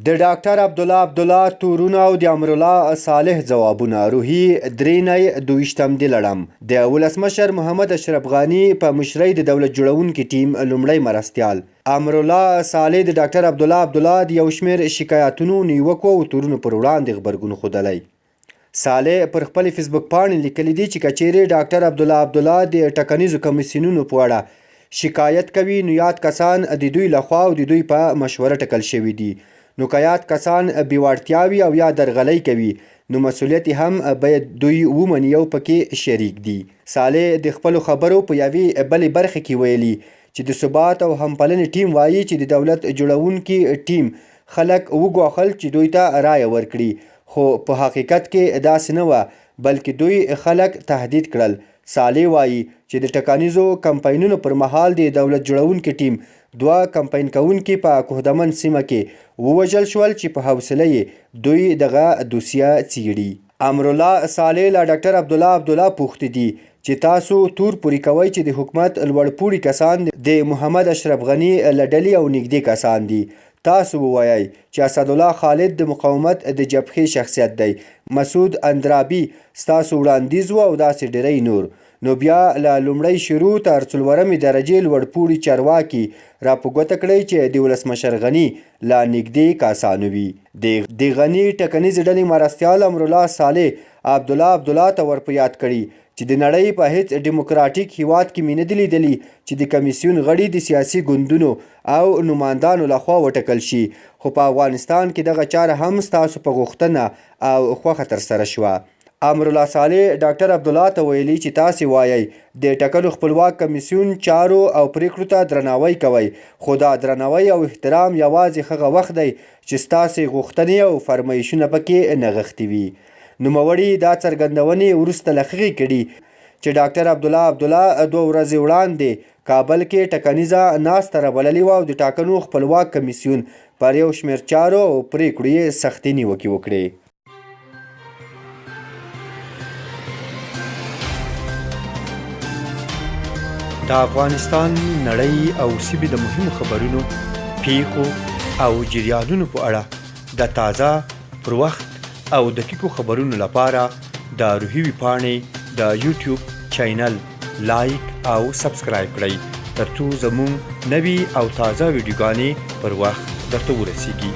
د ډاکټر عبدالله عبدالله تورونه او د امرالله صالح ځوابونه، روهي درې نۍ دویشتم د لړم، د ولسمشر محمد اشرف غني په مشرۍ د دولت جوړونکي ټیم لومړی مرستیال امرالله صالح د ډاکټر عبدالله عبدالله د یو شمېر شکایتونو، نیوکو او تورونو پر وړاندې غبرګون ښودلی. صالح پر خپلې فېسبوک پاڼې لیکلي دي چې که چېرې ډاکټر عبدالله عبدالله د ټاکنیزو کمېسیونونو په اړه شکایت کوي نو یاد کسان د دوی له خوا او د دوی په مشوره ټاکل شوي دي، نو که یاد کسان بې وړتیا وي او یا درغلۍ کوي نو مسولیت یې هم باید دوی ومني او پکې شریک دي. صالح د خپلو خبرو په یوې بلې برخې کې ویلي چې د ثبات او همپالنې ټیم وايي چې د دولت جوړونکي ټیم خلک وګواښل چې دوی ته رایه ورکړي خو په حقیقت کې داسې نه وه، بلکې دوی خلک تهدید کړل. صالح وايي چې د ټاکنیزو کمپاینونو پر مهال د دولت جوړونکي ټیم دوه کمپاین کوونکي په کوهدمن سیمه کې ووژل شول چې په حوصله یې دوی دغه دوسیه څیړي. امرالله صالح له ډاکټر عبدالله عبدالله پوښتي دي چې تاسو تور پورې کوئ چې د حکومت لوړ پوړي کسان د محمد اشرف غني له ډلې او نږدې کسان دي، تاسو ووایئ چې اسدالله خالد د مقاومت د جبهې شخصیت دی، مسعود اندرابي ستاسو وړاندیز و او داسې ډیری نور. نو بیا له لومړۍ شروع تر څلورمې درجې لوړ پوړي چارواکي را په ګوته کړئ چې د ولسمشر غني له نږدې کسانو وي. د غني ټاکنیزې ډلې مرستیال امرالله صالح عبدالله عبدالله ته ور په یاد کړي چې د نړۍ په هېڅ ډیموکراټیک هېواد کې مې نه دي لیدلي چې د کمېسیون غړي د سیاسي ګوندونو او نوماندانو له خوا وټاکل شي، خو په افغانستان کې دغه چاره هم ستاسو په غوښتنه او خوښه ترسره شوه. امرالله صالح ډاکټر عبدالله ته ویلي چې تاسې وایئ د ټاکنو خپلواک کمېسیون چارو او پرېکړو ته درناوی کوئ، خو دا درناوی او احترام یوازې هغه وخت دی چې ستاسې غوښتنې او فرمایشونه پکې نغښتي وي. نوموړي دا څرګندونې وروسته له هغې کړي چې ډاکټر عبدالله عبدالله دوه ورځې وړاندې کابل کې ټاکنیزه ناسته رابللې وه او د ټاکنو خپلواک کمیسیون پر یو شمېر چارو او پرېکړو یې سختې نیوکې وکړې. د افغانستان، نړۍ او سیمې د مهمو خبرونو، پیښو او جریانونو په اړه د تازه، پر وخت او دقیقو خبرونو لپاره د روهي ویبپاڼې د یوټیوب چینل لایک او سبسکرایب کړئ ترڅو زموږ نوي او تازه ویډیوګانې پر وخت درته ورسیږي.